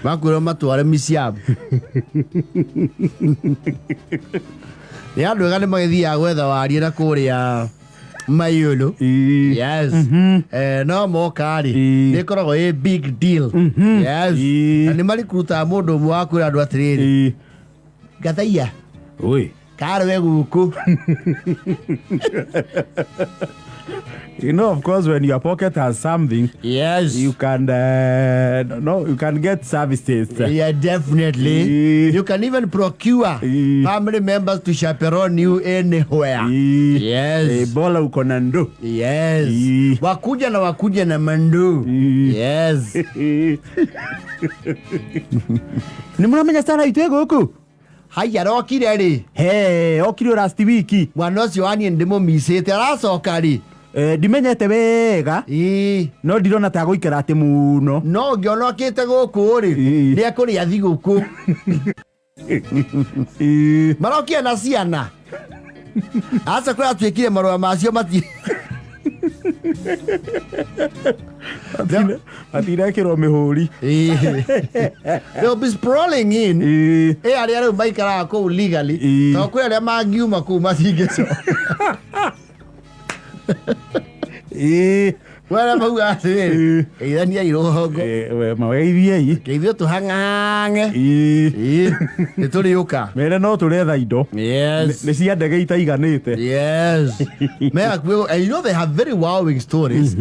Makwĩrwo matware miciamu. Nĩ andũ ega nĩ magĩthiaga gwetha warie na kũrĩa mayũlũ. Yes. No moka rĩ, nĩ ĩkoragwo ĩ big deal. Yes. Na nĩ marikurutaga mũndũ ũmwe wa kwĩra andũ atĩrĩrĩ, ngathaiya Oi. karwe gũkũ. You know, of course, when your pocket has something, you can no, you can get services. Yeah, definitely. You can even procure family members to chaperone you anywhere. Yes. Ebola uko na ndo. Yes. Wakuja na wakuja na mandu. Yes. Nĩ mũramenya sana itwe gũkũ? Haiya arokire rĩ? He, okire o last week. Mwana ũcio wa niĩ ndĩmũmicĩte aracoka rĩ? Ndimenyete wega. No ndirona ta agũikara atĩ mũno. No ũngĩona okĩte gũkũ rĩ, nĩ ekũrĩa thigũkũ. Marokire na ciana. Aca kũratuĩkire marũa macio mati Matirekĩrwo mĩhũri. They'll be sprawling in. Ĩ arĩa rĩu maikaraga kũu legally. Tondũ kwĩ arĩa mangiuma kũu matingĩcoka. Kwĩ arĩa mauga atĩrĩrĩ, geithaniai rũgongo. Mageithiei. Geithio tũhang'ang'e. Nĩ tũrĩũka. Mere no tũretha indo. Yes. Nĩ cia ndege itaiganĩte. Yes. Me hakuhĩ, and you know they have very wowing stories.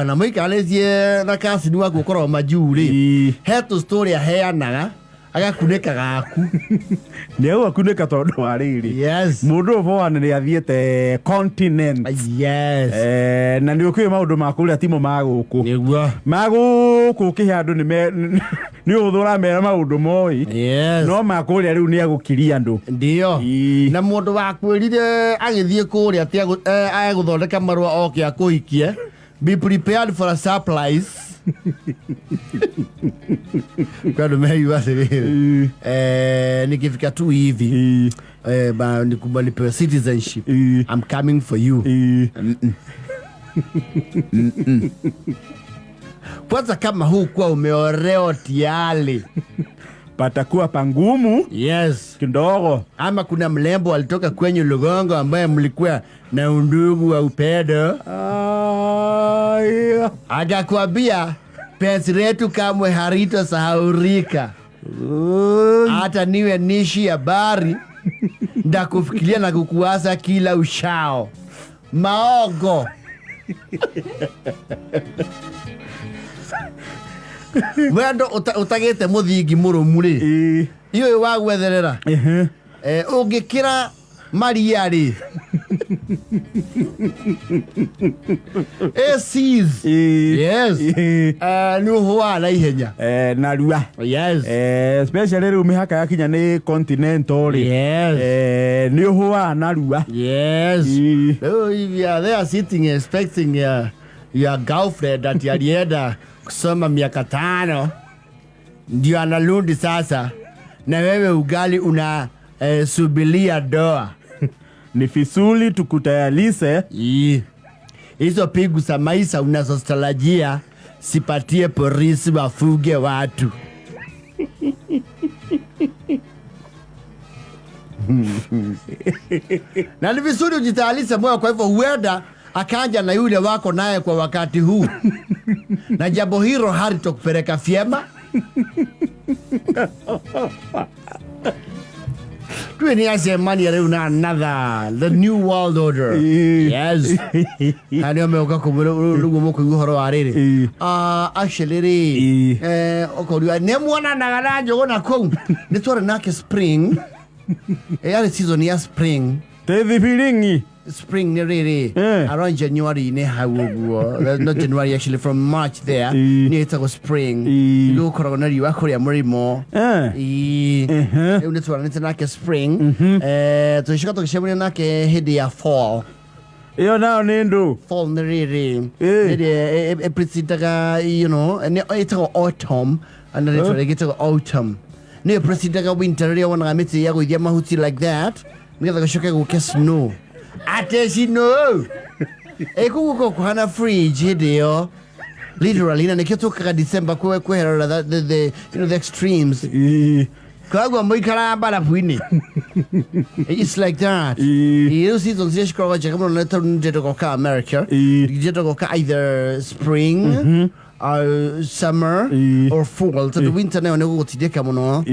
Ona mũikaranĩtie na kasini waku ũkoragwo majuu rĩ, he tũ story aheanaga agakunĩka gaku. Nĩ agũgakunĩka tondũ wa rĩrĩ. Yes. Mũndũ ũyũ Bowen nĩ athiĩte continent. Yes. Na nĩ ũkĩũĩ maũndũ ma kũrĩa timo ma gũkũ. Nĩguo. Ma gũkũ ũkĩhe andũ nĩ me nĩ ũhũthũ ũramera maũndũ moĩ. Yes. No ma kũrĩa rĩu nĩ agũkiria andũ. Ndio. Na mũndũ wakwĩrire agĩthiĩ kũrĩa atĩ agũthondeka marũa oke akũhikie, be prepared for a surprise. Kwa andũ meyua atĩrĩrĩ, nikifika tu hivi, nikubali nipewe citizenship, I'm coming for you. Mm-mm. Mm-mm. Kwanza kama hukuwa umeolewa tayari, patakuwa pangumu. Yes. Kidogo. Ama kuna mlembo alitoka kwenye Lugongo ambaye mlikuwa na undugu wa upendo. Akakwambia penzi letu kamwe halitosahaulika. Hata niwe nishi habari ndakufikiria na kukuwaza kila ushao. Maogo. Wendo utagĩte mũthingi mũrũmu rĩ, iũĩ wa gwetherera. Ũngĩkĩra maria rĩ, ACs. Yes. Nĩ ũhũaga na ihenya. Narua. Yes. Especially rĩu mĩhaka yakinya nĩ continental rĩ. Yes. Nĩ ũhũaga narua. Yes. Rĩu if you are there sitting expecting your girlfriend ati alienda kusoma miaka 5 ndio anarudi sasa, na wewe ugali una subiria doa. Ni vizuri tukutayarize. Hizo pigu za maisha unazotarajia sipatie polisi wafuge watu. Na ni vizuri ujitayarishe moyo, kwa hivyo huenda akaja na yule wako naye kwa wakati huu. Na jambo hilo halitokupeleka vyema. Tuwe ni acemania rĩu na another, the new world order. Yes. Na nĩo megũka kũmwĩra rĩu nĩguo mũkũigua ũhoro wa rĩrĩ. Actually rĩ, ũkoria, nĩ muonanaga na njũgũ na kũu? Nĩ twarĩ nake spring. Yarĩ season ya spring. Tĩthibiring'i. Spring nĩ rĩrĩ, around January nĩ hau ũguo. Not January actually, from March there. Nĩ ĩtagwo spring. Nĩ gũkoragwo na riũa kũrĩa mũrĩmo. Rĩu nĩ twaranĩte nake spring. Tũgĩcoka tũgĩcemania nake hĩndĩ ya fall. Ĩyo nayo nĩ ndũ? Fall nĩ rĩrĩ. Rĩrĩa ĩprecedega, you know, nĩ ĩtagwo autumn. Na rĩtwa rĩngĩ ĩtagwo autumn. Nĩ ĩprecedega winter rĩrĩa wonaga mĩtĩ ya gũithia mahuti like that. Nĩgetha gũcoke gũke snow. Ate snow. Ĩkũguo kũhana fridge hĩndĩ ĩyo. Literally, na nĩkĩo tũkaga December kweherera the you know the extremes. Koguo mũikaraga mbarabu-inĩ. It's like that. Rĩu seasons iria cikoragwo njega mũno nĩ tondũ nĩ goka America. Ndĩrenda goka either spring, summer or fall, tondũ winter nayo nĩ gũgũtindĩka mũno.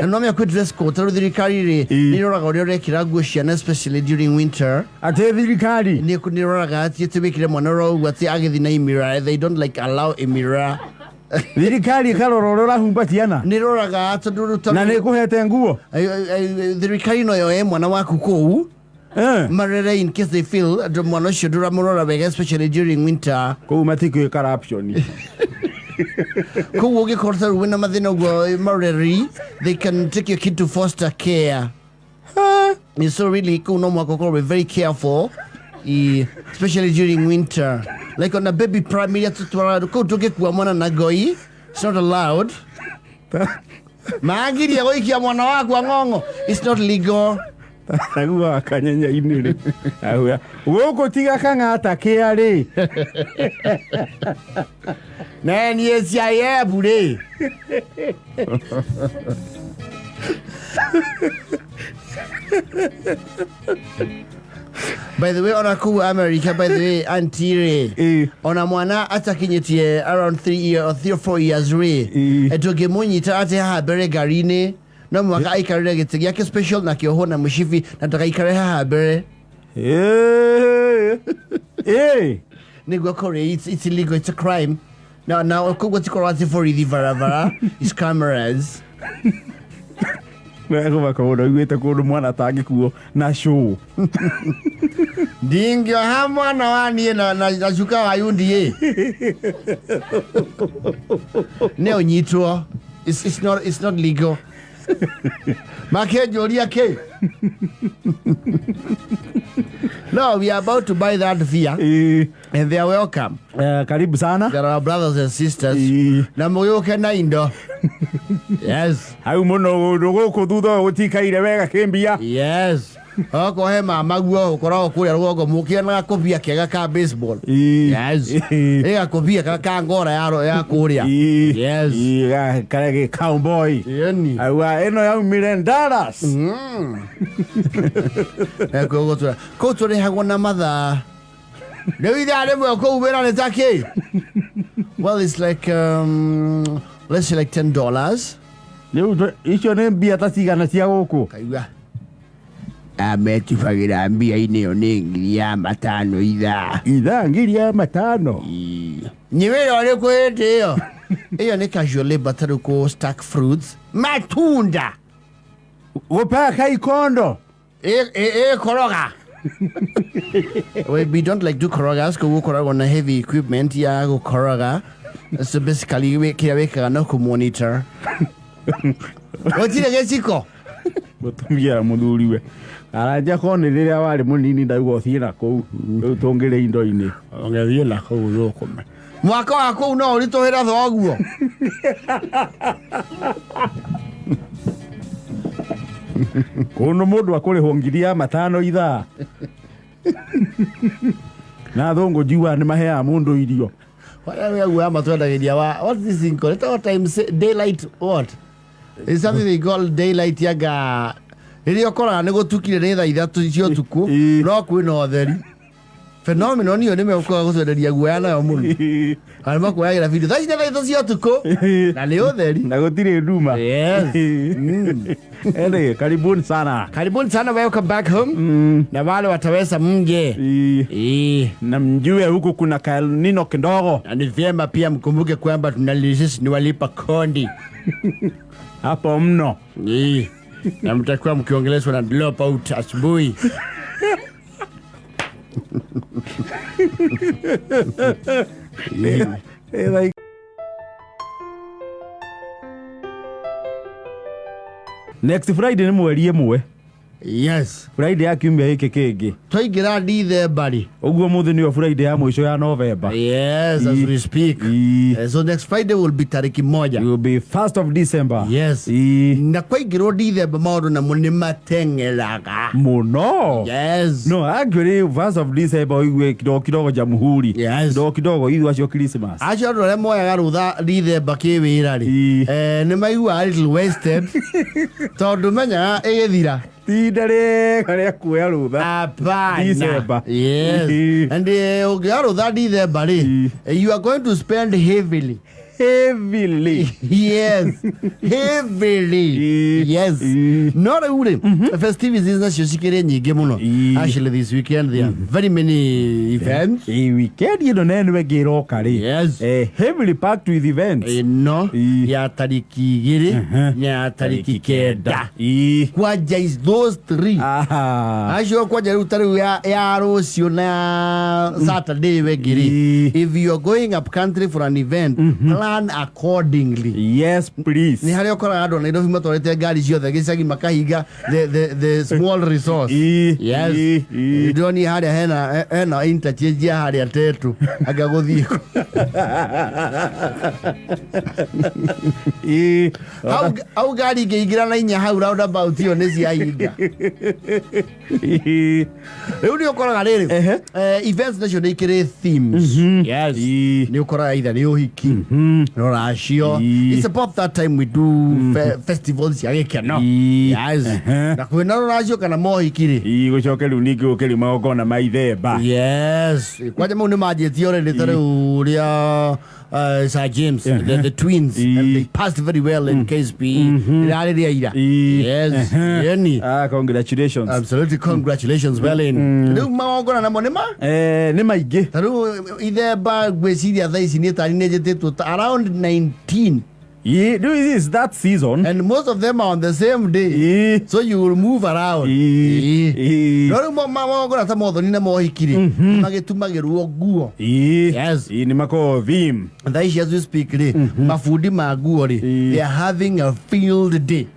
Na no menya kwĩ dress code, tondũ thirikari rĩ nĩ ĩroraga ũrĩa ũrekĩra nguo ciana, especially during winter. Atĩ thirikari? Nĩ ĩroraga atĩ wĩkĩre mwana ũroguo atĩ agĩthiĩ na imira. They don't like allow imira. Thirikari ĩkarora ũrĩa ũrahumba ciana? Nĩ ĩroraga tondũ Na nĩ ĩkũhete nguo? Thirikari no yoe mwana waku kũu marere in case they feel andũ mwana ũcio ndũramũrora wega, especially during winter. Kũu matikũĩ corruption. Koguo ũngĩkorwo ta rĩu wĩna mathĩna ũguo mareri, they can take your kid to foster care. And so really kũu no mũhaka ũkorwo wĩ very careful, especially during winter, like on a baby pram iria tũtwaraga kũu, tũngĩkua mwana na ngoi, it's not allowed. Mangiria gũikia mwana waku ang'ong'o, it's not legal. Taguaga kanyenya-inĩ rĩ, auga gũkũ tiga kang'ata kĩa rĩ. Na niĩ CIF rĩ. By the way, ona kũu America, by the way, auntie rĩ, ona mwana atakinyĩtie around 3 year or 3 or 4 years rĩ, tũngĩmũnyita atĩ haha mbere ngari-inĩ, no mũhaka aikarĩre gĩtĩ gĩake special na kĩohwo na mũcibi na ndagaikare haha mbere. Nĩguo kũrĩ it's illegal, it's a crime. Na koguo tikorwo atĩ borithi barabara, it's cameras. Wegũbaka mũno iguĩte kũndũ mwana atangĩkuo na show. Ndingĩoha mwana wa niĩ na cuka wa UDA nĩ ũnyitwo. It's not legal. Makĩnjũria kĩ? No, we are about to buy that fear and they are welcome. Karibu sana. They are our brothers and sisters. Na mũgĩũke na indo, yes. Hau mũno kũndũ gũkũ thutha ũyũ gũtikaire wega kĩmbia. Yes, okorwo he mamaguo ũkoragwo kũrĩa rũgongo mũkĩona gakobia kega ka baseball. Yes, ĩ gakobia ka ngora ya kũrĩa. Yes. Karĩa gĩ cowboy. Yeni. Auga ĩno yaumire Dallas. Kũu kũu tũrĩhagwo na mathaa. Rĩu ithaa rĩmwe kũu wĩra nĩ ta kĩ? Well, it's like let's say like $10. Rĩu icio nĩ mbia ta cigana cia gũkũ? Kaigua ametubagĩra mbia-inĩ ĩyo nĩ 5,000 ithaa. Ithaa 5,000? Nĩ wĩra ũrĩkũ hĩndĩ ĩyo? Ĩyo nĩ casual labor, ta rĩu kũ stack fruits, matunda. Gũpaka ikondo? Ĩ koroga. We don't like do korogas, koguo ũkoragwo na heavy equipment ya gũkoroga. So basically kĩrĩa wĩkaga no kũmonitor. Gũtirĩ gĩciko. Mũtumia mũthuriwe aranja ko nĩ rĩrĩa warĩ mũnini ndauga ũthiĩ na kũu rĩu tũngĩrĩ indo-inĩ. Ũngĩthiĩ na kũu thũkũme mwaka wa kũu no ũritũhĩra thoguo. Kũndũ mũndũ akũrĩhwo 5,000 ithaa na thũngũ njiuaga nĩ maheaga mũndũ irio. Whatever guoya matwendagĩria wa, what's this thing called? It's time daylight, what? It's something they call daylight yanga rĩrĩa ũkoraga nĩ gũtukire nĩ thaa 3 cia ũtukũ, no kwĩna ũtheri. Phenomenon ĩyo nĩ megũkaga gũtwenderia guoya nayo mũno. Kana makuoyagĩra video thaa ici nĩ thaa 3 cia ũtukũ na nĩ ũtheri. Na gũtirĩ nduma. Yes. Ende karibuni sana. Karibuni sana, welcome back home. Na wale wataweza mje. Na mjue huku kuna kanino kidogo. Na ni vyema pia mkumbuke kwamba tunalisisi ni walipa kodi hapo mno. Na mtakuwa mkiongeleshwa na drop out asubuhi. Like next Friday nĩ mweri ĩmwe. Yes. Friday ya kiumia gĩkĩ kĩngĩ. Twaingĩra December rĩ. Ũguo mũthĩ nĩyo Friday ya mũico ya November. Yes, as we speak. So next Friday will be tariki 1. It will be 1st of December. Yes. Na kwaingĩrwo December maũndũ namo nĩ mateng'eraga. Mũno. Yes. No, actually 1st of December ũigue kidogo kidogo jamhuri. Yes. Kidogo kidogo ithuĩ acio Christmas. Acio andũ arĩa moyaga rũtha December kĩwĩra rĩ, nĩ maiguaga little wasted tondũ menyaga ĩgĩthira. Ihinda rĩega rĩa kuoya rũtha. Hapana. December. Yes. And ũngĩoya rũtha December rĩ, you are going to spend heavily. Heavily. Yes. Heavily. Yes. No rĩu rĩ, festivities nacio cikĩrĩ nyingĩ mũno. Actually this weekend there are very many events. Weekend ĩno nene ĩngĩ ĩroka rĩ. Yes. Heavily packed with events. Ĩno ya tariki 2 na ya tariki 9. Kwanja is those three. Acio kwanja rĩu ta rĩu ya rũciũ na ya Saturday wengĩ rĩ. If you are going up country for an event, plan accordingly. Yes, please. Nĩ harĩa ũkoraga andũ a Nairobi matwarĩte ngari ciothe gĩcagi makahinga the small resource. Yes. Ndĩronire harĩa hena interchange ya harĩa Tetu anga gũthiĩ. Hau ngari ingĩingĩra na inya hau roundabout ĩyo nĩ ciahinga. Rĩu nĩ ũkoraga rĩrĩ, events nacio nĩ ikĩrĩ themes. Yes. Nĩ ũkoraga either nĩ ũhiki, rũracio. It's about that time we do festivals cia gĩkeno. Yes. Na kwĩna rũracio kana mohiki rĩ. Gũcoke rĩu ningĩ gũkĩrĩ magongona ma ithemba. Yes. Kwanja mau nĩ manjĩtie already ta rĩu rĩa Sir James, the twins, and they passed very well in KSP. Ira. Yes. Yani. Congratulations. Absolutely, congratulations. Well in. Rĩu magongona namo nĩ ma? Nĩ maingĩ. Ta rĩu ithemba ngwĩciria thaa ici nĩ tani nĩ njĩtĩtwo around 19. Yeah, this is that season. And most of them are on the same day. So you will move around. No rĩu magongona ta mothoni na mohiki rĩ, magĩtumagĩrwo nguo. Yes. Nĩ makoragwo theme. Thaa ici as we speak rĩ, mabundi ma nguo rĩ, they are having a field day.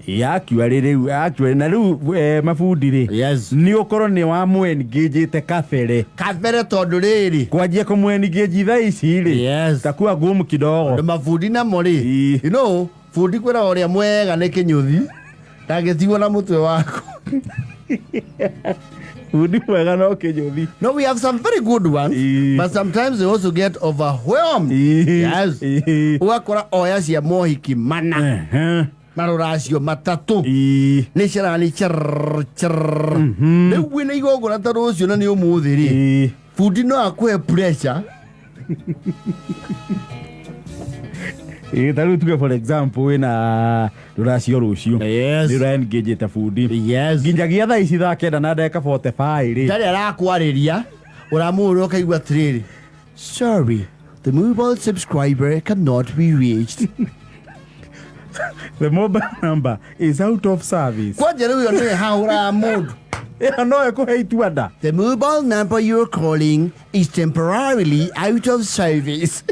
Actually rĩu, actually na rĩu mabundi rĩ. Yes. Nĩ ũkorwo nĩ wa mwengĩnjĩte kabere. Kabere tondũ rĩrĩ. Kwanjia kũmwengĩnji thaa ici rĩ. Yes. Takuwa gumu kidogo. Tondũ mabundi namo rĩ. You know, bundi kwĩra ũrĩa mwega nĩ kĩnyũthi. Ndangĩtigwo na mũtwe waku. Bundi mwega no kĩnyũthi. No, we have some very good ones, but sometimes they also get overwhelmed. Yes. Ũgakora oya cia mohiki mana. Marũracio matatũ. Nĩ cirani chirr chirr. Rĩu wĩna igongona ta rũciũ na nĩ ũmũthĩ rĩ. Bundi no akũhe pressure. Ta rĩu tuge for example wĩna rũracio rũciũ. Yes. Nĩ ũraengĩnjĩte bundi. Yes. Nginyagia thaa ici thaa 9 na ndagĩka 45 rĩ. Ndarĩ arakwarĩria ũramũhũrĩra ũkaigua atĩrĩrĩ. Sorry, the mobile subscriber cannot be reached. The mobile number is out of service. Kwanja rĩu ĩyo nĩyo ĩhahũraga mũndũ. Ĩyo no ĩkũhe itua nda. The mobile number you are calling is temporarily out of service.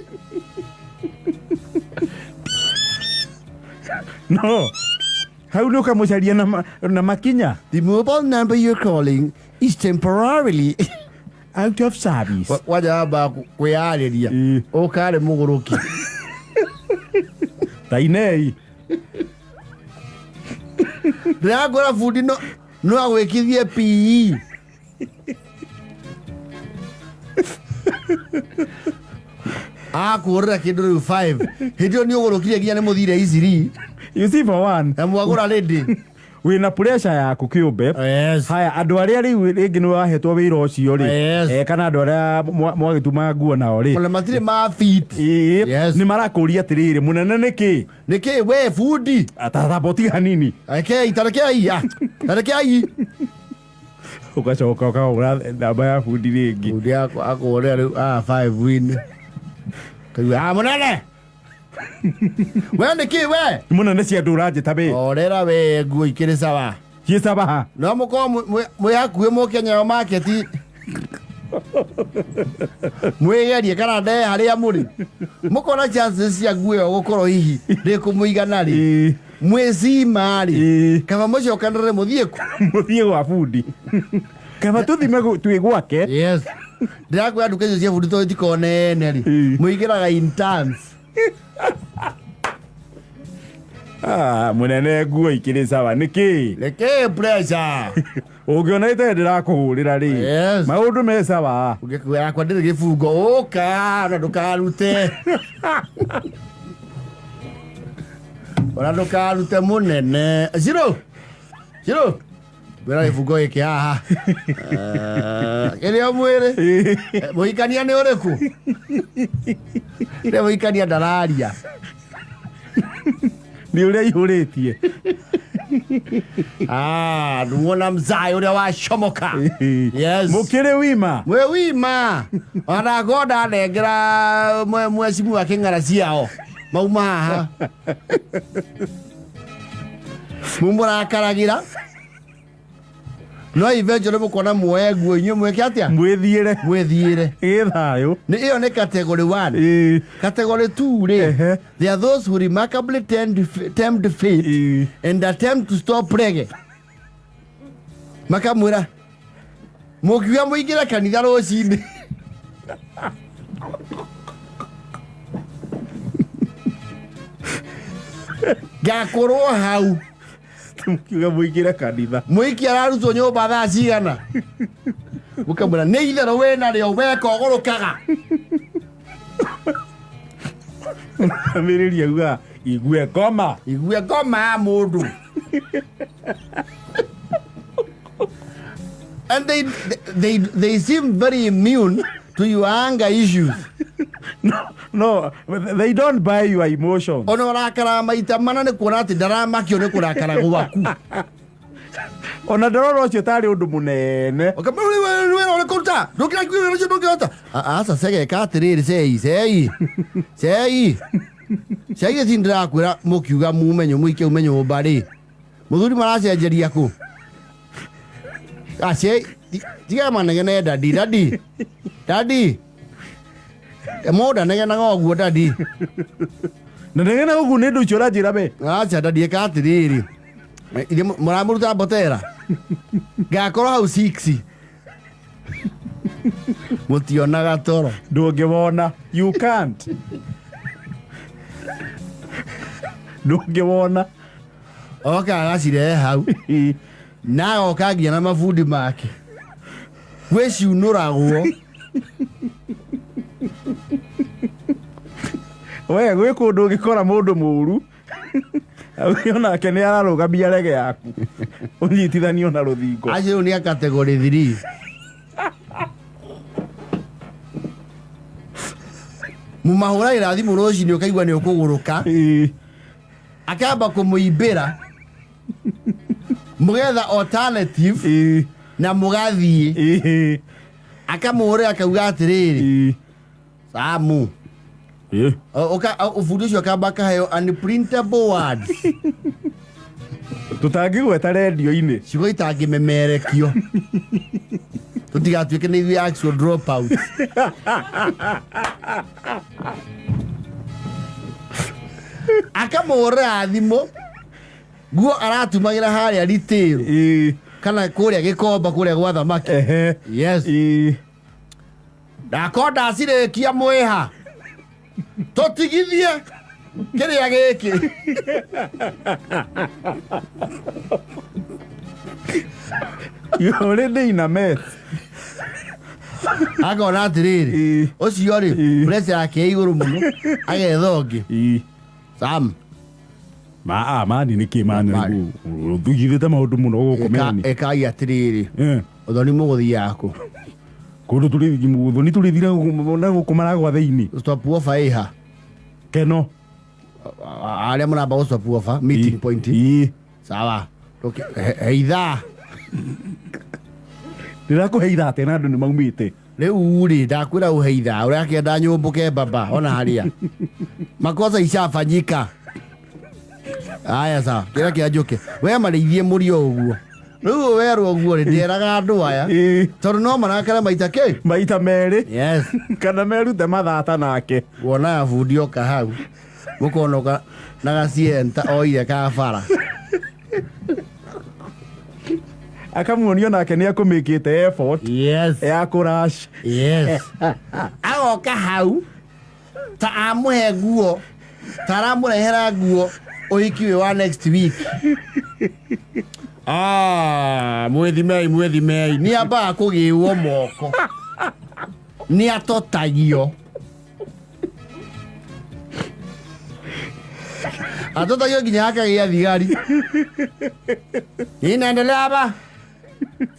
No. Hau nĩ ũkamũcaria na makinya. The mobile number you're calling is temporarily out of service. Wanja wamba kwĩyarĩria. Ũkarĩ mũgũrũki. Tainei. Ndĩrangora bundi no agwĩkithie PE. Akũhũrĩra kĩndũ rĩu 5. Hĩndĩ ĩyo nĩ ũgũrũkire nginya nĩ mũthire iciri. You see for one. Na mwagũra rĩndĩ. Wĩna pressure yaku kĩũmbe. Yes. Haya andũ arĩa rĩu rĩngĩ nĩ wahetwo wĩra ũcio rĩ. Yes. Kana andũ arĩa mwagĩtuma nguo nao rĩ. Ona matirĩ ma fit. Yes. Nĩ marakũria atĩrĩrĩ mũnene nĩkĩ? Nĩkĩ we bundi? Atathaboti hanini. Rekei ta rekei. Ta rekei. Ũgacoka ũkahũra namba ya bundi rĩngĩ. Bundi akũhũrĩra rĩu 5 win. Kaigua mũnene. We nĩkĩ we? Mũnene cia andũ ũranjĩta bĩ. Orera we nguo ikĩrĩ sawa. Ciĩ sawa. No mũkorwo mwĩ hakuhĩ mũke Nyayo market. Mwĩgerie kana ndee harĩa mũrĩ. Mũkona chances cia nguo ĩyo gũkorwo hihi ndĩkũmũigana rĩ. Mwĩcima rĩ, kaba mũcokanĩrĩre mũthiĩ kũ? Mũthiĩ gwa bundi, kaba tũthime twĩ gwake. Yes, ndĩrakwĩra nduka icio cia bundi tondũ itikoragwo nene rĩ, mũingĩraga in tons. Ah, mũnene, nguo ikĩrĩ sawa nĩkĩ? Nĩkĩ pressure? Ũngĩona itarĩ ndĩrakũhũrĩra rĩ, maũndũ me sawa. Ũngĩkuo yakwa ndĩrĩ gĩbungo, ũka na ndũkarute, ona ndũkarute mũnene. Zero zero, ngwĩra gĩbungo gĩkĩ haha. Eh, kĩrĩa mwĩrĩ. Eh, mũhikania nĩ ũrĩkũ? Nĩ mũhikania ndararia. Nĩ ũrĩa ihũrĩtie. Ah, nduona mzae ũrĩa wacomoka. Yes. Mũkĩrĩ wima. Mwĩ wima, ona ngorwo ndanengera mwecimu wa kĩng'ara ciao mauma haha mumũrakaragĩra, no eventually mũkona muoye nguo inyuĩ mwĩke atĩa? Mwĩthiĩre. Mwĩthiĩre. Ĩ thayũ. Nĩ ĩyo nĩ category 1. Category 2 rĩ, there are those who remarkably tempt fate and attempt to stop reggae. Makamwĩra mũkiuga mũingĩre kanitha rũcinĩ. Ngakorwo hau. Mũkiuga mũingĩre kanitha. Mũiki ararutwo nyũmba thaa cigana? Mũkamwĩra nĩ itherũ wĩnarĩo weka ũgũrũkaga. Amĩrĩria uga igue ngoma. Igue ngoma ya mũndũ. And they seem very immune to your anger issues. No, they don't buy your emotions. Ona ũrakaraga maita mana nĩ kuona atĩ ndaramakio nĩ kũrakara gwaku. Ona ndarora ũcio tarĩ ũndũ mũnene. Wĩra ũrĩkũ ũruta? Ndũngĩra wĩra ũcio ndũngĩhota. Aca cegeka atĩrĩrĩ, cei cei cei cei, ti ndĩrakwĩra mũkiuga mume mũike ume nyũmba rĩ, mũthuri maracenjeria kũ? Ace tiga manegene, daddy, daddy, daddy, mũndũ anegenaga ũguo, daddy. Na ndegena ũguo nĩ ũndũ ũcio ũranjĩra we. Aca daddy, ĩka atĩrĩrĩ, ithe mũramũruta mbotera, ngakorwo hau 6, mũtionaga toro. Ndũngĩwona, you can't, ndũngĩwona. Oka agacirehe hau na agoka nginya na mabundi make gwĩciunũragwo. We gwĩ kũndũ ũngĩkora mũndũ mũru, onake nĩ ararũgamia rege yaku ũnyitithanio na rũthingo. Acio rĩu nĩ a category 3. Mũmahũragĩra thimũ rũcinĩ ũkaigua nĩ ũkũgũrũka. Akamba kũmũimbĩra mũgetha alternative na mũgathiĩ. Akamũhũrĩra akauga atĩrĩrĩ, Samu. Ũbundi ũcio akamba akaheo unprintable words. Tũtangĩgweta rendio-inĩ. Ciugo itangĩmemerekio tũtigatuĩke nĩ ithuĩ actual dropout. Akamũhũrĩra thimũ nguo aratumagĩra harĩa retail kana kũrĩa gĩkomba kũrĩa gwa thamaki. Yes. Ndakorwo ndacirĩkia mwĩha tũtigithie kĩrĩa gĩkĩ. You already in a mess. Akona atĩrĩrĩ, ũcio rĩ, pressure yake ĩ igũrũ mũno, agetha ũngĩ. Sam. Ma ah, mani nĩkĩ mani? Thugithĩte maũndũ mũno gũkũ meni. Ĩkai atĩrĩrĩ, ũthoni mũgũthiaga kũ? Kũndũ tũrĩ thoni tũrĩthire na gũkũ maragwa thĩinĩ. Stop offer ĩha? Keno. Arĩa mũramba gũ stop offer meeting point. Sawa. He ithaa. Ndĩrakũhe ithaa tena andũ nĩ maumĩte. Rĩu rĩ, ndakwĩra ũhe ithaa ũrakĩenda nyũmbũke baba ona harĩa makosa ishafanyika. Aya sawa, kĩrĩa kĩa njũke we marĩithie mũrio ũguo rĩu werwo ũguo rĩ, nderaga andũ aya tondũ no marakara maita kĩ? Maita merĩ. Yes. Kana merute mathata nake. Wonaga bundi oka hau. Mũkonoka na gacienta oire ka bara. Akamuonia nake nĩ akũmĩkĩte effort Yes. ya kũrash. Yes. Agoka hau ta amũhe nguo, ta aramũrehera nguo ũhiki wĩ wa next week. Ah, mwĩthimei, mwĩthimei. Nĩ ambaga kũgĩũo moko, nĩ atotagio, atotagio nginya akagĩa thigari. Inaendelea hapa.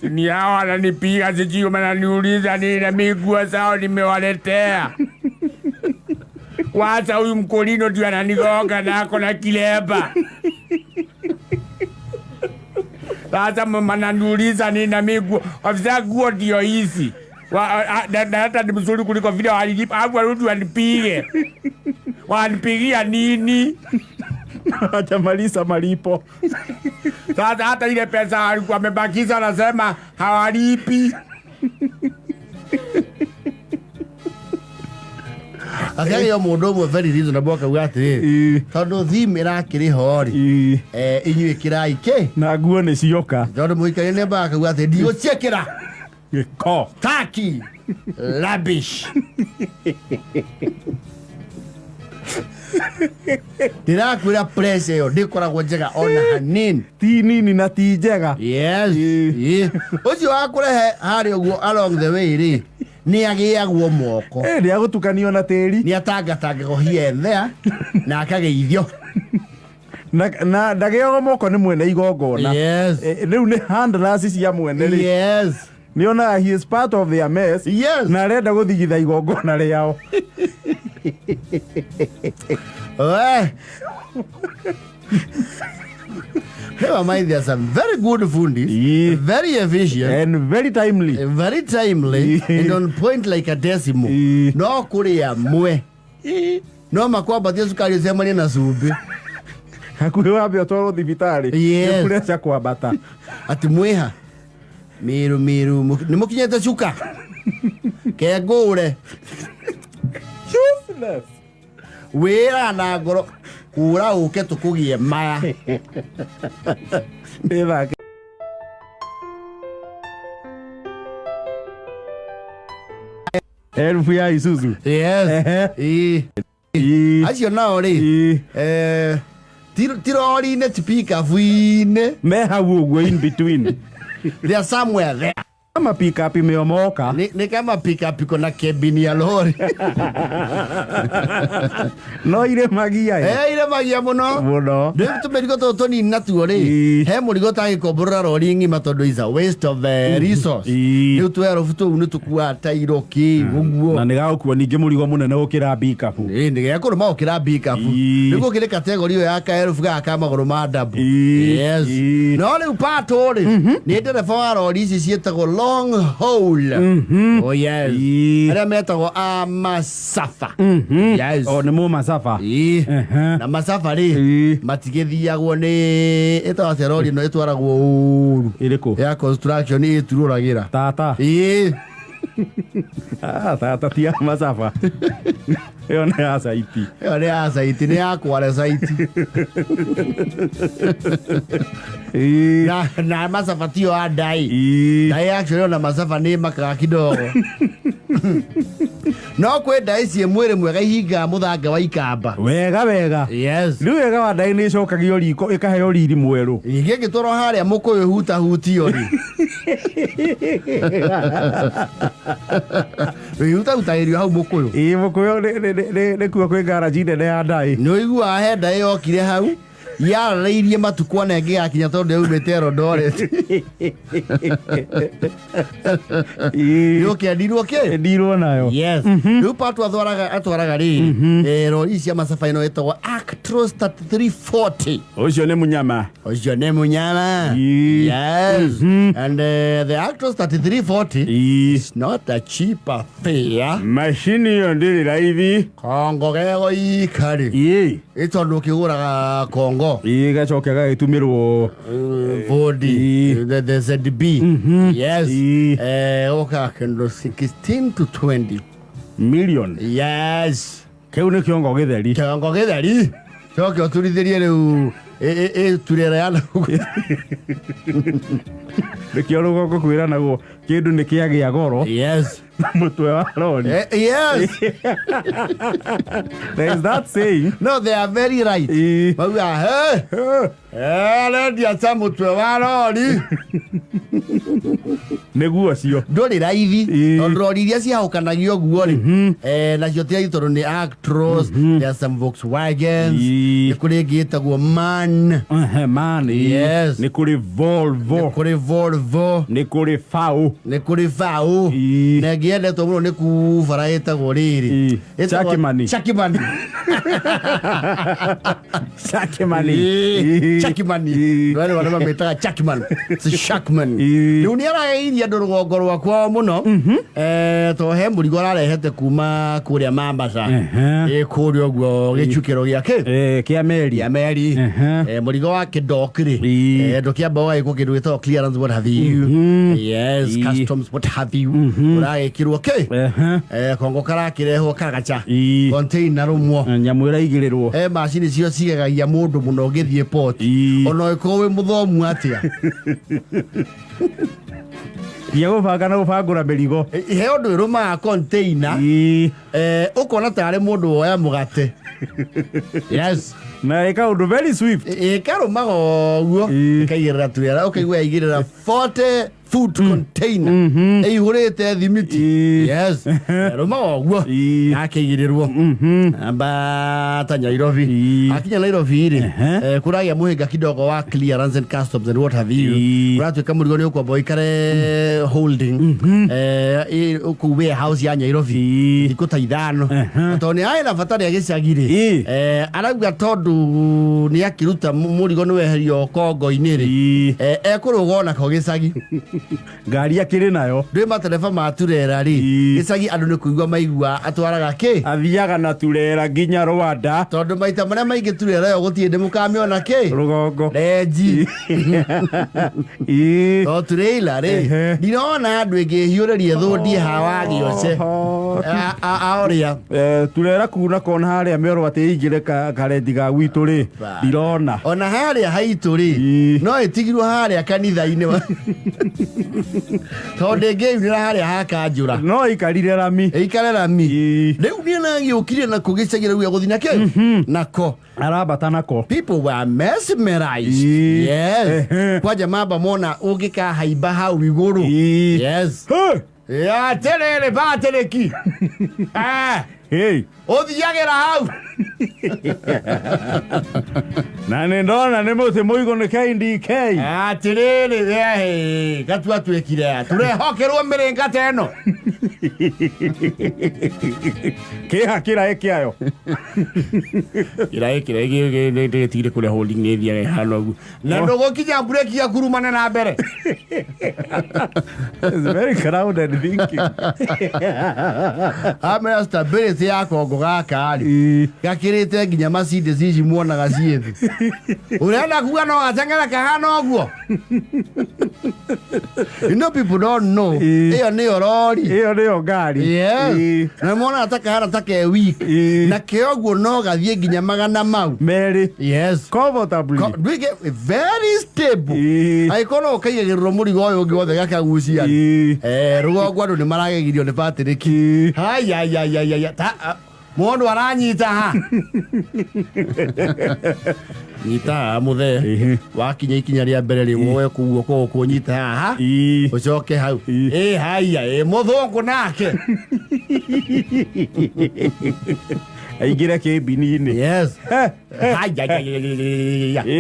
Ni hao wananipiga, sijui wananiuliza nini, na mimi nguo zao nimewaletea. Kwanza huyu mkolino ndio ananigonga na ako na kilemba. Sasa mama ananiuliza nini na mimi nguo, afisa nguo ndio hizi. Na hata ni mzuri kuliko vile walinipa, alafu warudi wanipige. Wanipigia nini? Hajamaliza malipo. Sasa hata ile pesa walikuwa wamebakiza wanasema hawalipi. Akagĩa mũndũ ũmwe very reasonable akauga atĩrĩrĩ, tondũ theme ĩrakĩrĩ ho rĩ, inyuĩ kĩrai kĩ Na nguo nĩ cioka. Tondũ mũikaria nĩ ambaga akauga atĩ ndigũciĩkĩra. Gĩko. Taki rubbish. Ndĩrakwĩra pressure ĩyo ndĩkoragwo njega ona hanini. Ti nini na ti njega. Yes. Ũcio wa kũrehe harĩa ũguo along the way rĩ, nĩ agĩagwo moko. Nĩ agũtukanio na tĩri. Nĩ atangatangagwo here and there na akageithio. Na ndagĩagwo moko nĩ mwene igongona. Yes. Rĩu nĩ handlers cia mwene rĩ. Yes. Nĩ onaga he is part of their mess. Yes. Na arenda gũthigitha igongona rĩao. We. Never mind, there are some very good fundis, very efficient, and very timely, very timely, and on point like a decimal. No kũrĩ amwe no makwambatie cukari ũcemanie na cumbĩ. Hakuhĩ wambe ũtwarwo thibitarĩ. Yes. Nĩ pressure kwambata. Atĩ mwĩha Miru miru nĩ mũkinyĩte cuka kengũre. Useless. Wĩra na ngoro kũra ũke tũkũgie maya. Nĩ thake. Elfu ya Isuzu. Yes. Ehe. Ĩĩ. Acio nao rĩ, ti rori-inĩ, ti pikabu-inĩ. Me hau ũguo in between. They are somewhere there. Kama pickup imeomoka. Ni kama pickup iko na cabin ya lori. No ire magia. Ire magia mũno. Mũno. Rĩu tũmĩrigo tũtũ tũnini natuo rĩ, he mũrigo ũtangĩkomborora rori ng'ima tondũ is a waste of resource. Rĩu twerũbu tũu nĩ tũkuaga tairo kĩ ũguo. Na nĩ gagũkua ningĩ mũrigo mũnene gũkĩra pickup. Ĩĩ, nĩ gekũrũma gũkĩra pickup. Rĩu gũkĩrĩ category ĩyo ya kaerubu gaka ka magũrũ ma double. Yes. No rĩu patũ rĩ, nĩ ndereba wa rori ici ciĩtagwo long haul. Oh yes. Arĩa metagwo a masafa. Yes. O nĩ mũ masafa. Ĩĩ. Na masafa rĩ, matigĩthiagwo nĩ ĩtagwo atĩa rori ĩno ĩtwaragwo ũru. Ĩrĩkũ? Ya construction ĩturũragĩra. Tata. Ĩĩ. Tata ti ya masafa. Ĩyo nĩ ya saiti. Ĩyo nĩ ya saiti, nĩ ya kware saiti. Na masafa tiyo ya ndai. Ndai actually ona masafa nĩ makaga kidogo. No kwĩ ndai ciĩ mwĩrĩ mwega ihingaga mũthanga wa ikamba. Wega wega. Yes. Rĩu wega wa ndai nĩ ĩcokagio riko ĩkaheo riri mwerũ. Ningĩ ĩngĩtwarwo harĩa mũkũyũ hutahutio rĩ. Wĩhutahutagĩrio hau mũkũyũ. Ĩĩ, mũkũyũ nĩkuo kwĩ ngaraji nene ya ndai. Nĩ ũiguaga he ndai yokire hau yararĩirie matukũ ana ĩngĩgakinya tondũ yaumĩte Eldoret. Nĩ ũkĩendirwo kĩ? Endirwo nayo. Yes. Rĩu Patu atwaraga rĩ, rori cia masafa ĩno ĩtagwo Actros 3340. Ũcio nĩ mũnyama. Ũcio nĩ mũnyama. Yes. And the Actros 3340 is not a cheap affair. Machine ĩyo ndĩrĩ raithi. Kongo gego ikari. Ĩ tondũ ũkĩgũraga kongo. Ĩ gacoka gagĩtumĩrwo 40. The ZB. Yes. Oka kendo 16 to 20 million. Yes. Kĩu nĩ kĩongo gĩtheri. Kĩongo gĩtheri coke ũturithĩrie rĩu ĩturera ya nagũkũ. Nĩkĩo rũgongo kwĩranagwo kĩndũ nĩ kĩagĩa goro. Yes. Mũtwe wa rori. Yes. There is that saying. No, they are very right. Mauga he arendia ta mũtwe wa rori. Nĩguo cio. Ndũrĩ raithi, tondũ rori iria cihahũkanagio ũguo rĩ, nacio ti raithi tondũ nĩ Actros, there are some Volkswagens, nĩ kũrĩ ĩngĩ ĩtagwo MAN. MAN. Yes. Nĩ kũrĩ Volvo. Nĩ kũrĩ Volvo. Nĩ kũrĩ FAW. Nĩ kũrĩ FAW. Na ĩngĩ yendetwo mũno nĩ kubara ĩtagwo rĩrĩ. Ĩtagwo Chakimani. Chakimani. Chakimani. Chakimani. Wale wale mametaga Chakman. Si Shakman. Rĩu nĩ arageirie andũ rũgongo rwakwa mũno. To he mũrigo ararehete kuma kũrĩa Mombasa. Kũrĩa ũguo gĩcukĩro gĩake. Kĩa meri. Kĩa meri. Mũrigo wa kĩndok rĩ. Ndũkĩamba ũgagĩkwo kĩndũ gĩtagwo clearance what have you. Yes, customs what have you. Ũragĩkĩrwo kĩ? Kongo karakĩrehwo karagacha. Container rũmwo. Nyamũ ĩraigĩrĩrwo. Macini cio cigegagia mũndũ mũno ũgĩthiĩ port. Ona ũngĩkorwo wĩ mũthomu atĩa. Nginya gũbanga na gũbangũra mĩrigo. He ũndũ ĩrũmaga container. Ũkona tarĩ mũndũ woya mũgate. Yes. Na ĩka ũndũ very swift. Ĩkarũmaga ũguo. Ĩkaigĩrĩra turera, ũkaigua yaigĩrĩra 40 foot container. Ĩihũrĩte thimiti. Yes. Ĩrũmaga ũguo. Yakĩigĩrĩrwo. Ambata Nairobi. Akinya Nairobi rĩ, kũragĩa mũhĩnga kidogo wa clearance and customs and what have you. Kũratuĩka mũrigo nĩ ũkwamba ũikare holding. Kũu warehouse ya Nairobi. Thikũ ta ithano. Tondũ nĩ arĩ na bata rĩa gĩcagi rĩ. Arauga tondũ nĩ akĩruta mũrigo nĩ weherio kongo-inĩ rĩ. Ekũrũga onako gĩcagi. Ngari akĩrĩ nayo. Ndwĩ matereba ma turera rĩ. Gĩcagi andũ nĩ kũigua maigua atwaraga kĩ? Athiaga na turera nginya Rwanda. Tondũ maita marĩa maingĩ turera ĩyo gũtirĩ ndĩ mũkamĩona kĩ? Rũgongo. Renji. To turĩila rĩ. Ndirona andũ ĩngĩhiũrĩrie thũndie hawa gĩoce. Aoria. Turera kuna kona harĩa mĩoro atĩ ĩingĩre karendi ga gwitũ rĩ. Ndirona. Ona harĩa haitũ rĩ. No ĩtigirwo harĩa kanitha-inĩ. Tondũ ndĩngĩyunĩra harĩa ha kanjũra. No ĩikarire rami. Ĩikare rami. Rĩu niĩ nagĩũkire na kũgĩcagi rĩu gũthiĩ na kĩ? Nako. Arambata nako. People were mesmerized. Yes. Kwanja mamba mona ũngĩkahaimba hau igũrũ. Yes. Atĩrĩrĩ Patrick. Hey. Ũthiagĩra hau. Na nĩ ndona nĩ mũtĩ mũigũ nĩ KDK. Atĩrĩrĩ gatua twĩkire tũrehokerwo mĩrĩnga ta ĩno. Kĩha kĩraĩ kĩayo. Kĩraĩ kĩraĩ gĩtigire kũrĩa holding nĩ ĩthiaga ĩhana ũguo. Na ndũgũkinya mbureki ya kurumana na mbere. It's very crowded thinking. Amera stability ya kongo gaka rĩ. Gakĩrĩte nginya Mercedes ici muonaga ciĩ thĩ. Ũrenda kuga no gateng'ere kahana ũguo. You know people don't know. Ĩyo nĩyo rori. Ĩyo nĩyo ngari. Yes. Na monaga ta kahana ta ke weak. Na kĩoguo no gathiĩ nginya magana mau. Merĩ. Yes. Comfortably. Ndwike very stable. Angĩkorwo no ũkaigagĩrĩrwo mũrigo ũyũ ũngĩ wothe gakagucia. Rũgongo andũ nĩ maragegirio nĩ Patrick. Haya ya ya ya. Ta mũndũ aranyita ha. Nyita haha mũthee. Wakinya ikinya rĩa mbere rĩ woe kũu guoko gũkũ ũnyite haha. Ũcoke hau. Haya, mũthũngũ nake. Aingĩre kĩmbini-inĩ. Yes. Haya.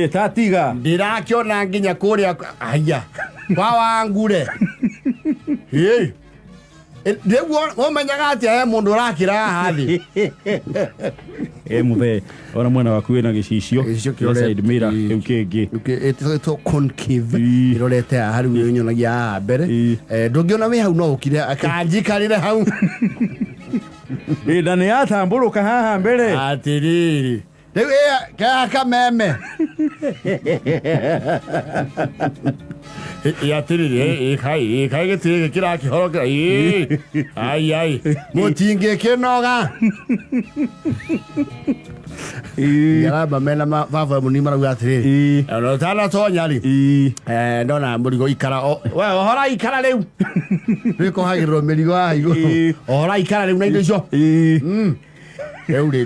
Tatiga. Ndirakĩona nginya kũrĩa haya. Kwa wangure. Rĩu ũmenyaga atĩa he mũndũ ũrakĩra haha thĩ? Mũthee, ona mwena waku wĩna gĩcicio. Gĩcicio kĩrorete. Side mirror kĩu kĩngĩ. Ĩtagwo concave. Ĩrorete haha rĩu ĩnyonagia haha mbere. Ndũngĩona wĩ hau no ũkire akanjikarĩre hau. Na nĩ yatambũrũka haha mbere. Atĩrĩrĩ. Rĩu kameme. Atiriri kai kai gĩtirĩ kĩrakĩhorokera. Ĩ, ai ai, Mũtingĩkĩnoga. Ngaramba mena baba mũnini marauga atĩrĩrĩ, ona ũtanatonya rĩ, ndona mũrigo ikara we ohora ikara rĩu rĩkohagĩrĩrwo mĩrigo haha igũrũ, ohora ikara rĩu na indo icio. Rĩu rĩ,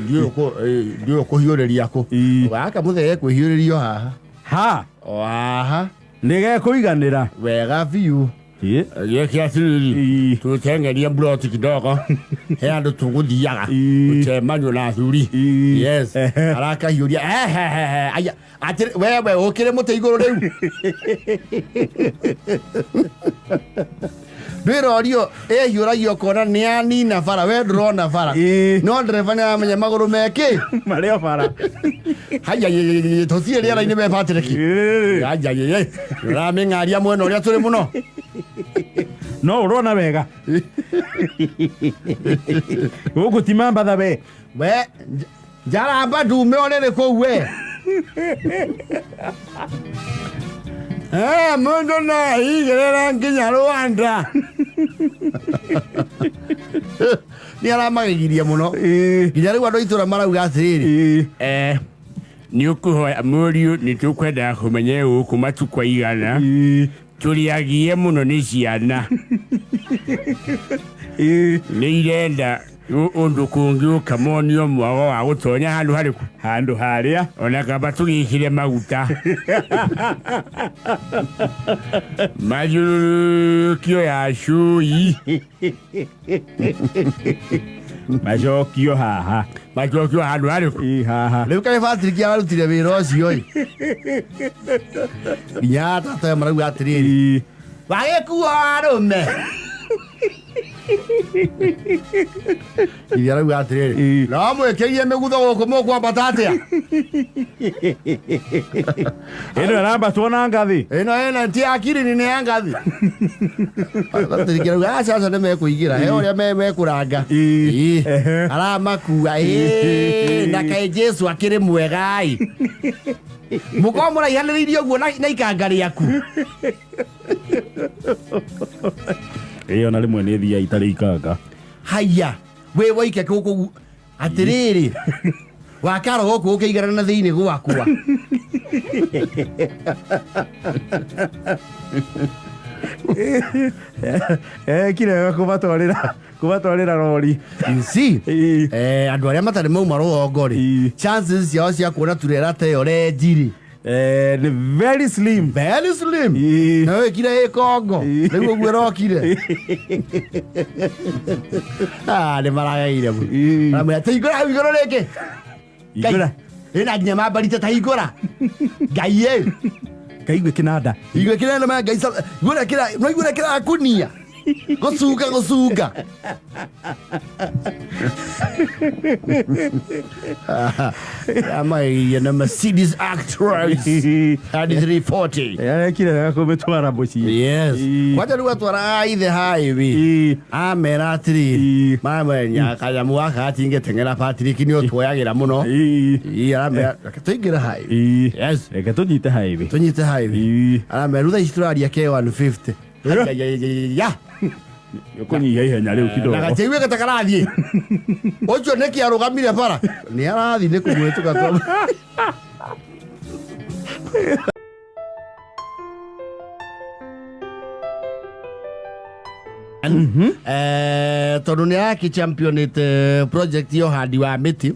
ndiũĩ kũhiũrĩria kũ. Gaka mũthee kwĩhiũrĩrio haha. Ha. O haha. Nĩgekũiganĩra. Wega biũ. Gĩke atĩrĩrĩ, tũtengerie mburoti kidogo, he andũ tũgũthiaga gũcemanio na athuri. Yes, arakahiũria. Ehehehe, aya atĩrĩ, wewe ũkĩrĩ mũtĩ igũrũ rĩu ndwĩrorio ĩhiũragio ũkona nĩ anina bara, we ndũrona bara. No ndereba nĩ aramenya magũrũ mekĩ. Marĩ o bara. Haya, tũtirĩ rĩera-inĩ we Patrick. Haya, ũramĩng'aria mwena ũrĩa tũrĩ mũno. No ũrona wega gũkũ ti Mambatha we. We njaramba ndume ũrĩrĩ kũu we. Mũndũ no aigĩrĩre nginya Rwanda. Nĩ aramagegirie mũno nginya rĩu andũ a itũra marauga atĩrĩrĩ, Nĩ ũkũhoya mũriũ, nĩ tũkwendaga kũmenya gũkũ matukũ aigana tũrĩagie mũno nĩ ciana nĩ irenda ũndũ kũngĩ ũkamonio mwago wa gũtonya handũ harĩkũ. Handũ harĩa. Ona kaba tũgĩkĩre maguta mathiũrũrũkio ya cui. Macokio haha. Macokio handũ harĩkũ. Ĩ, haha. Rĩu kaĩ Patrick ararutire wĩra ũcio ĩ, nginya tata marauga atĩrĩrĩ, wagĩkuo arũme iria arauga atĩrĩrĩ, no mwĩkĩrie mĩgutho gũkũ mũkwambata atĩa? Ĩno ĩrambatwo na ngathĩ. Ĩno ĩno ti akiri nĩ ya ngathi. Patrick arauga aca aca, nĩ mekũingĩra he ũrĩa mekũranga. Aramakua ĩ, na kaĩ Jesu akĩrĩ mwega ĩ, mũkorwo mũraihanĩrĩirie ũguo na ikanga rĩaku. Ĩ, ona rĩmwe nĩ thiaga itarĩ ikanga. Haya, wĩ waike kũkũ atĩrĩrĩ, wakaro gũkũ ũkĩigana na thĩinĩ gwakwa. Ekire wega kũmatwarĩra rori. You see, andũ arĩa matarĩ mauma rũgongo rĩ, chances ciao cia kuona turera ta ĩyo renji rĩ, Nĩ very slim. Very slim. Na wĩkire ĩ kongo rĩu ũguo ĩrokire. Ah, nĩ marageire mũno. Maramwĩra ta hingũra hau igũrũ rĩngĩ. Hingũra. Ĩna nginya mambarite ta hingũra Ngai ĩ. Kaigue kĩnanda. Igwe kĩrĩa ma Ngai igũrũ kĩra no igũrũ kĩrakunia gũcunga gũcunga. Amairie na Mercedes Actros 3340. Arekire wega kũmĩtwara mũciĩ. Yes. Kwanja rĩu atwara ithe highway, amera atĩrĩrĩ, mamenya kanyamũ gaka gatingĩteng'era, Patrick nĩ ũtuoyagĩra mũno. Ĩ, aramera reke tũingĩre highway. Yes. Reke tũnyite highway. Tũnyite highway. Aramera rĩu thaa ici tũraria K150 ya. Ũkũnyihia ihenya rĩu kidogo. Na gatiaigue ta karathiĩ ũcio nĩkĩ arũgamire bara nĩ arathiĩ nĩ kũmwĩtũka tondũ tondũ nĩ arakĩ championĩte project ya ũhandi wa mĩtĩ,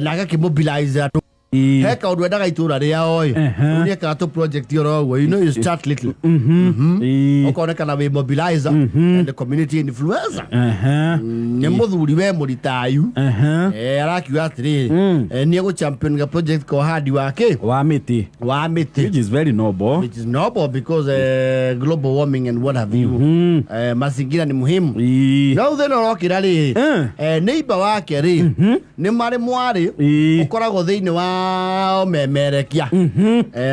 na agakĩmobilize andũ he kaũndũ endaga itũra rĩao ĩ. Rĩu nĩekaga tũ project oro ũguo, you know, you start little, ũkonekana wĩ mobilizer and the community influencer. Nĩ mũthuri we mũritayu. Arakiuga atĩrĩrĩ, nĩ egũ champion ga project ka ũhandi wa kĩ? Wa mĩtĩ. Wa mĩtĩ. Which is very noble. Which is noble because global warming and what have you, mazingira ni muhimu. No thĩna ũrokĩra rĩrĩ, neighbor wake rĩ, nĩ marĩ mwarĩ ũkoragwo thĩinĩ wa ũmemerekia.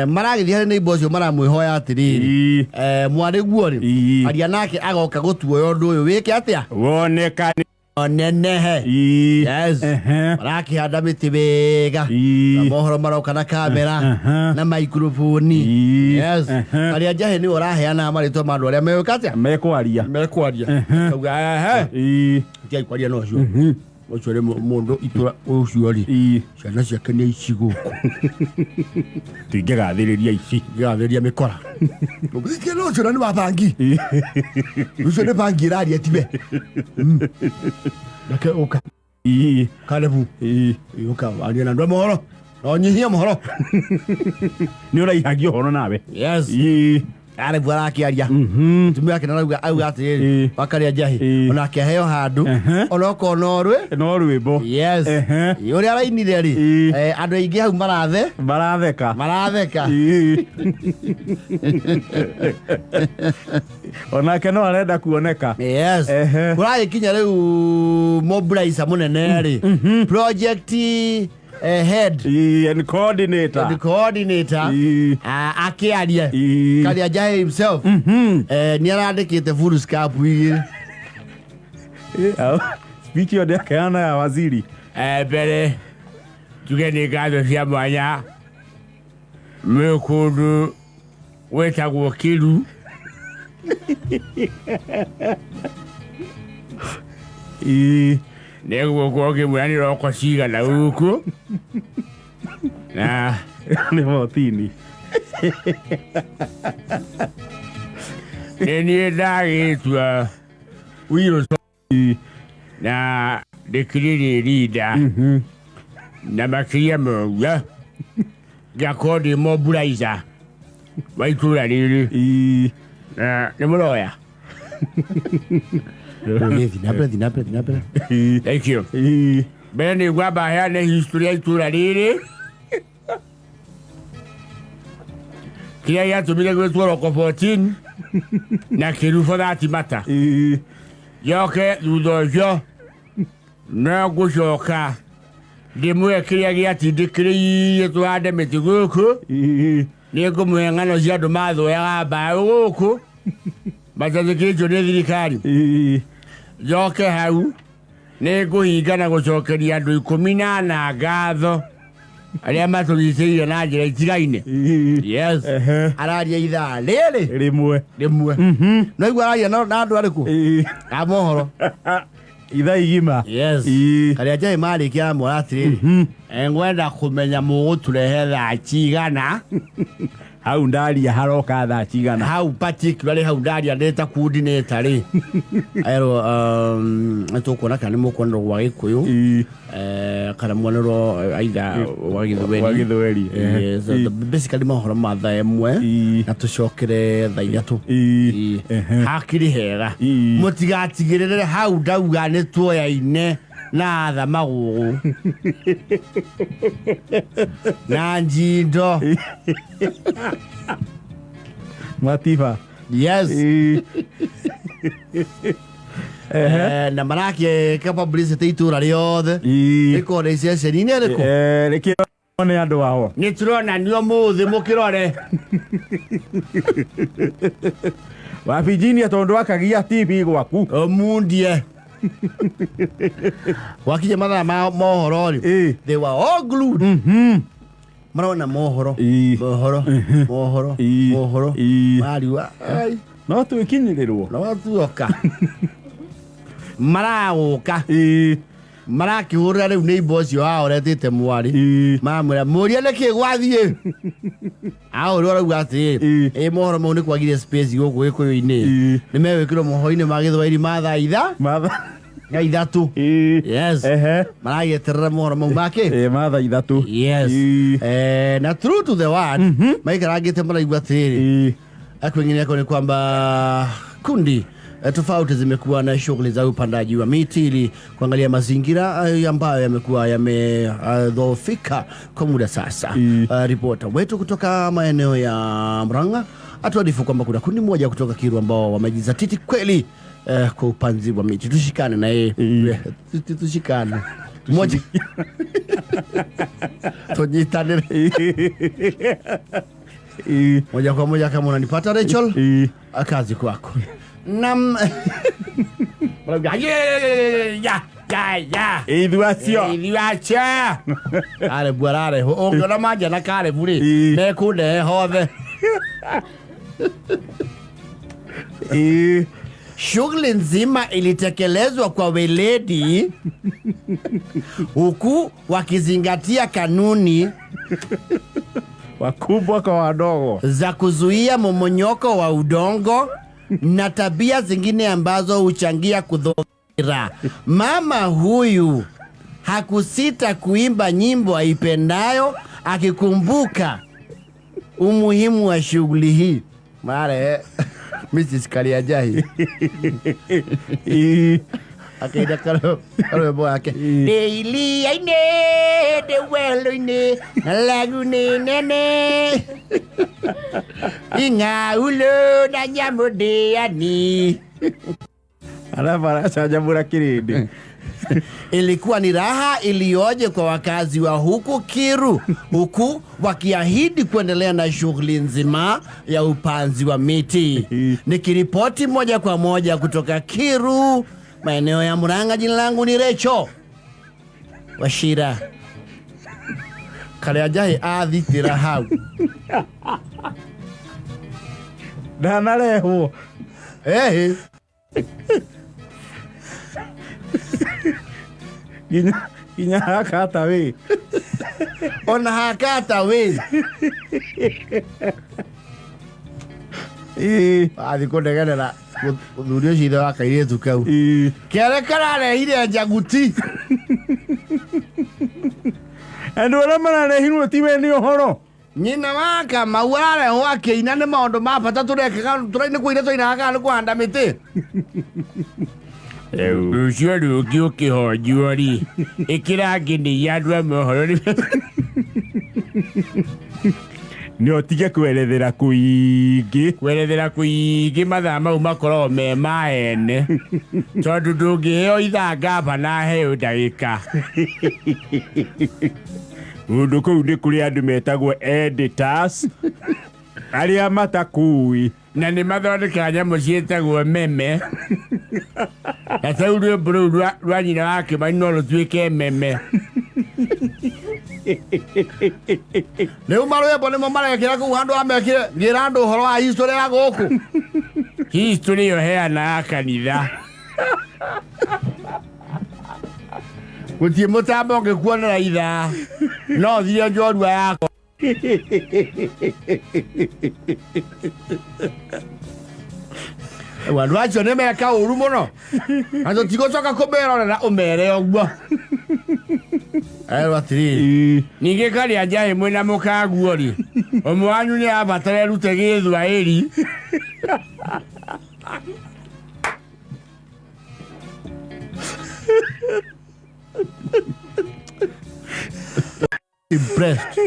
Maragĩthiĩ harĩ neighbor ũcio maramwĩhoya atĩrĩrĩ, mwarĩ guo rĩ, aria nake agoka gũtuoya ũndũ ũyũ wĩke atĩa? Wonekane. Nenehe. Yes. Marakĩhanda mĩtĩ wega. Na mohoro maroka na kamera na maikroboni. Yes. Arĩa njahe nĩwe ũraheana marĩtwa ma andũ arĩa megwĩka atĩa? Mekwaria. Mekwaria. Kauga ehe. Tiai kwaria na ũcio. Ũcio nĩ mũndũ itũra ũcio rĩ. Ciana ciake nĩ ici gũkũ. Tũingĩgathĩrĩria ici. Ngĩgathĩrĩria mĩkora. Ũcio ũcio na nĩ wa bangi. Ũcio nĩ bangi ĩraria tiwe. Reke ũka. Kalebu. Ũka warie na andũ a mohoro. Na ũnyihie mohoro. Nĩ ũraihagia ũhoro nawe. Yes. Kalebu arakĩaria. Mũtumia wake narauga auga atĩrĩrĩ wakarĩa njahi onake aheo handũ onokorwo no rwĩ No rwĩmbo. Yes. Ũrĩa arainire rĩ andũ aingĩ hau marathe Maratheka. Maratheka. Onake no arenda kuoneka. Yes. Kũragĩkinya rĩu mobilizer mũnene rĩ, project head and coordinator. And coordinator akĩaria Karia Njahi himself nĩ arandĩkĩte full scarf igĩrĩ. Speech ĩyo ndĩakeana ya waziri. Mbere tuge nĩ ngatho cia mwanya mwĩ kũndũ gwĩtagwo Kĩru. Nĩgũkorwo ngĩmwĩra nĩ roko cigana gũkũ na nĩ botini. Nĩ niĩ ndagĩtua Wilson na ndĩkĩrĩ rinda na makĩria ma ũguo ngakorwo ndĩ mobilizer wa itũra rĩrĩ na nĩ mũroya. Thiĩ na mbere, thiĩ na mbere, thiĩ na mbere. Thank you. Mbere nĩ ngwamba heane history ya itũra rĩrĩ, kĩrĩa gĩatũmire gwĩtwo Roko 14 na Kĩru for that matter. Njoke thutha ũcio no ngũcoka ndĩmũhe kĩrĩa gĩatindĩkĩrĩirie tũhande mĩtĩ gũkũ. Nĩ ngũmũhe ng'ano cia andũ mathoyaga mbaũ gũkũ matathĩkĩtio nĩ thirikari. Njoke hau nĩ ngũhinga na gũcokeria andũ 14 ngatho arĩa matũnyitĩrĩire na njĩra itigaine. Yes. Araria ithaa rĩrĩ rĩmwe. Rĩmwe no igua araria na andũ arĩkũ a mohoro. Ithaa igima. Yes. Karia Njahi marĩkia amwĩra atĩrĩrĩ, ngwenda kũmenya mũgũtũrehe thaa cigana. Hau ndaria haroka thaa cigana? Hau particularly hau ndaria ndĩ ta coordinator rĩ, erwo nĩtũkuona kana nĩ mũkuonerwo gwa Gĩkũyũ kana muonerwo aitha wa Gĩthweri. Wa Gĩthweri. Yes, basically mohoro ma thaa 1 na tũcokere thaa 3. Hakĩrĩ hega. Mũtigatigĩrĩre hau ndauga nĩ tuoyaine na tha magũgũ na njindo. Matiba. Yes. Na marakĩka publicity itũra rĩothe rĩkorwo nĩ ceceni-inĩ ĩrĩkũ. Rĩkĩo nĩ andũ ao. Nĩ tũronanio mũthĩ mũkĩrore. Wa Virginia tondũ akagia TV gwaku. Mundie gwakinya mathaa ma mohoro rĩ, they were all glued marona mohoro. Mohoro, mohoro, mohoro. Mariua ai. No twĩkinyĩrĩrwo. No tuoka maragũka marakĩhũrĩra rĩu neighbor ũcio wao ũretĩte mwarĩ. Mamwĩra mũria nĩkĩ gwathiĩ ahũrĩrwo arauga atĩrĩrĩ, ĩ mohoro mau nĩ kwagire space gũkũ Gĩkũyũ-inĩ, nĩ megwĩkĩrwo mohoro-inĩ ma Gĩthwaĩri ma thaa itha Matha na 3. Yes. Maragĩeterera mohoro mau makĩ ma thaa 3. Yes. Na true to the word maikarangĩte maraigua atĩrĩrĩ, kwingineko ni kwamba kundi tofauti zimekuwa na shughuli za upandaji wa miti ili kuangalia mazingira ambayo yamekuwa yamedhoofika kwa muda sasa. Ripota wetu kutoka maeneo ya Murang'a atuarifu kwamba kuna kundi moja kutoka Kiru ambao wamejizatiti kweli kwa upanzi wa miti. Tushikane na yeye. Tushikane. Moja. Tunyitane. Moja kwa moja kama unanipata Rachel, kazi kwako. Nam. Marauga, "Ya, ya, ya." Ithuĩ acio. Ithuĩ acio. Karebu ararehwo ũngĩona manja na Karebu rĩ, Ĩ. mekũndehe hothe. Ĩ. Shughuli nzima ilitekelezwa kwa weledi huku wakizingatia kanuni Wakubwa kwa wadogo. Za kuzuia momonyoko wa udongo na tabia zingine ambazo huchangia kudhoofika. Mama huyu hakusita kuimba nyimbo aipendayo akikumbuka umuhimu wa shughuli hii. Mare Mrs. Karianjahi Ĩ. akaina karwĩmbo gake ndĩ iria-inĩ ndĩ werũ-inĩ na laguni nene ing'aulũ na nyamũ ndĩani. Alafu aracanjamũra kĩrĩndĩ. Ilikuwa ni raha iliyoje kwa wakazi wa huku Kiru, huku wakiahidi kuendelea na shughuli nzima ya upanzi wa miti. Nikiripoti moja kwa moja kutoka Kiru, maeneo ya Murang'a, jina langu ni Recho Wachira. Karianjahi athitĩra hau. Ndanarehwo. Ehe. Nginya hakata wĩ. Ona hakata wĩ. Ĩ. Athiĩ kũndegerera mũthuri ũcio ithe wa kairĩtu kau. Ĩ. Kere kararehire njaguti. Andũ arĩa mararehirwo tiwe nĩ ũhoro. Nyina wa Kamau ararehwo akĩina nĩ maũndũ ma bata tũrekaga nĩ kũina tũinaga kana nĩ kũhanda mĩtĩ. Rũciũ rũngĩ ũkĩhonjwo rĩ, ĩkĩra ngĩnĩia andũ amwe ũhoro nĩ Nĩ ũtige kwerethera kũingĩ. Kwerethera kũingĩ mathaa mau makoragwo me maene tondũ ndũngĩheo ithaa ngavana heo ndagĩka. Kũndũ kũu nĩ kũrĩ andũ metagwo editors arĩa matakũĩ. Na nĩ mathondekaga nyamũ ciĩtagwo meme na tau rwĩmbo rũu rwa nyina wa Kĩmani no rũtuĩke meme. Rĩu marwĩmbo nĩmo marekĩra kũu handũ amekĩre ngĩra andũ ũhoro wa history ya gũkũ. History ĩyo heanaga kanitha. Gũtirĩ mũtambo ũngĩkuonera ithaa no thire njorua yakwa. Rĩu andũ acio nĩ meka ũru mũno na tũtigũcoka kũmerorera ũmere ũguo. Erwo atĩrĩrĩ. Ĩ. Ningĩ Karianjahi mwĩna mũkaguo rĩ, ũmwe wanyu nĩ abatara erute Gĩthwaĩri. Impressed.